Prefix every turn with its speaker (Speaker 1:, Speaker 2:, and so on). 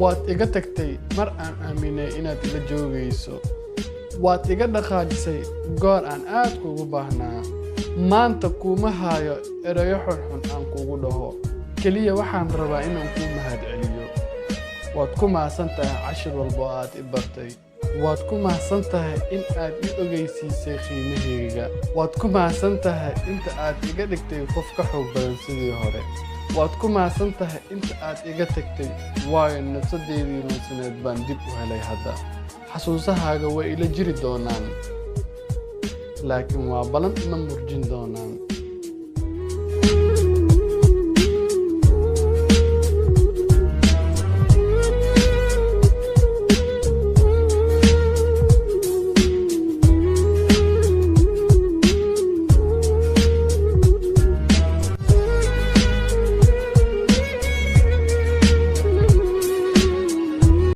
Speaker 1: Waad iga tagtay mar aan aaminay inaad ila joogayso. Waad iga dhaqaajisay goor aan aad kuugu baahnaa. Maanta kuma hayo erayo xunxun aan kugu dhaho. Kaliya waxaan rabaa inaan kuu mahadceliyo. Waad ku mahadsan tahay cashir walba oo aad i bartay. Waad ku mahadsan tahay in aad i ogeysiisay qiimahayga. Waad ku mahadsan tahay inta aad iga dhigtay qof ka xoog badan sidii hore. Waad ku mahadsan tahay inta aad iga tagtay, waayo nafsadeydii lunsaneed baan dib u helay hadda. Xasuusahaaga way ila jiri doonaan, laakiin waa ballan ima murjin doonaan.